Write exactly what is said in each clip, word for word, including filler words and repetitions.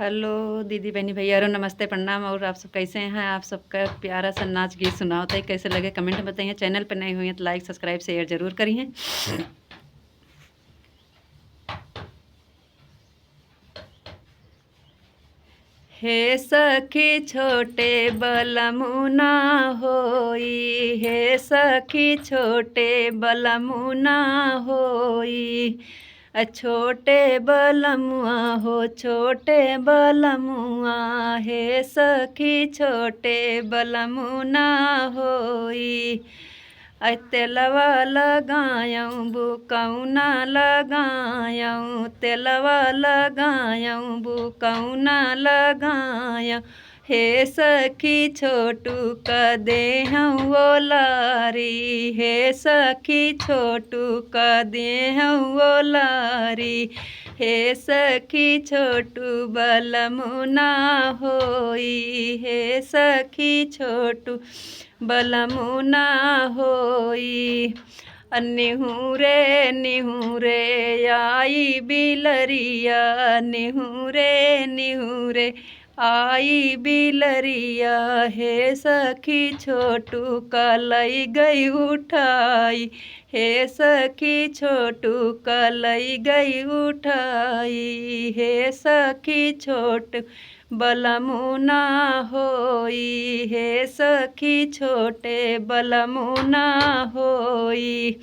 हेलो दीदी, बहनी, भैया रो, नमस्ते, प्रणाम। और आप सब कैसे हैं? आप सबका प्यारा सा नाच गीत सुनाओ तो कैसे लगे, कमेंट में बताइए। चैनल पे नए हुए हैं तो लाइक, सब्सक्राइब, शेयर जरूर करिए। हे सखी छोटे बलमुना होई, हे सखी छोटे बलमुना होई। अ छोटे बलमुआ हो, छोटे बलमुआ, हे सखी छोटे बलमुना होई। अ तेलवा लगायऊँ बुकौना लगायऊँ, तेलवा लगायऊँ बुकौना लगायऊँ। हे सखी छोटू क देहऊँ ओलारी, हे सखी छोटू क देहऊँ ओलारी। हे सखी छोटू बलमुना होई, हे सखी छोटू बलमुना होई। अ निहुरे निहुरे आई बिलरिया, निहुरे निहुरे आई बिलरिया। हे सखी छोटू क लई गई उठाई, हे सखी छोटू क लई गई उठाई। हे सखी छोटू बलमुना होई, हे सखी छोटे बलमुना होई।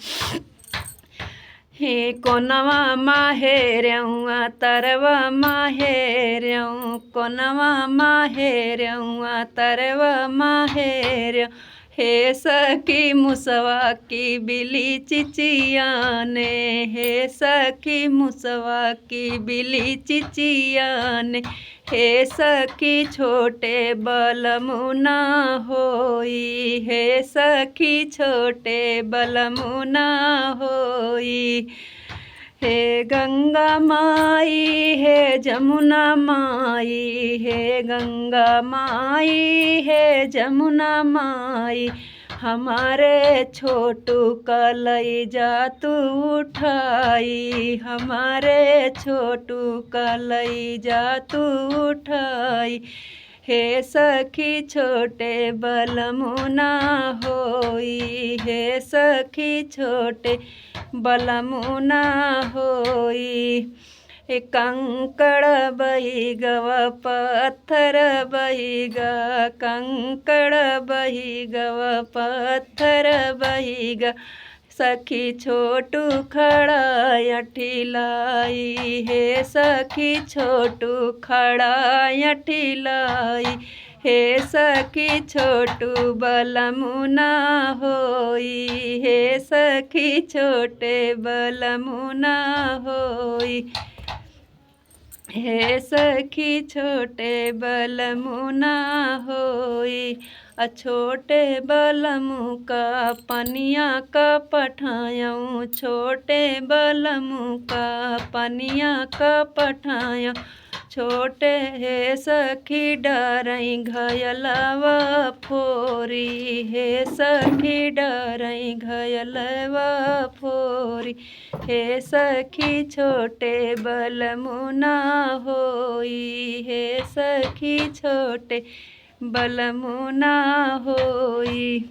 हे कोनवा माहेरउआ तरवा माहेरउ, कोनवा माहेरउआ तरवा माहेरउ। हे सखी मुसवा की बिली चिचियाने, हे सखी मुसवा की बिली चिचियाने। हे सखी छोटे बलमुना होई, हे सखी छोटे बलमुना होई। हे गंगा माई, हे जमुना माई, हे गंगा माई, हे जमुना माई, हमारे छोटू क लई जा तू उठाई, हमारे छोटू क लई जा तू उठाई। हे सखी छोटे बलमुना होई, हे सखी छोटे बलमुना होई। ए कंकड़ बही गवा, पत्थर बही गा, कंकड़ बही गवा, पत्थर बही गा। सखी छोटू खड़ा अठिलाई, हे सखी छोटू खड़ा अठिलाई। हे सखी छोटू बलमुना होई, हे सखी छोटे बलमुना होई। हे सखी छोटे बलमुना होई, अ छोटे बलमु का पनिया का पठायऊँ, छोटे बलमु का पनिया का पठायऊँ। छोटे हे सखी डरई घयलवा फोरी, हे सखी डरई घयलवा फोरी। हे सखी छोटे बलमुना होई, हे सखी छोटे बलमुना होई।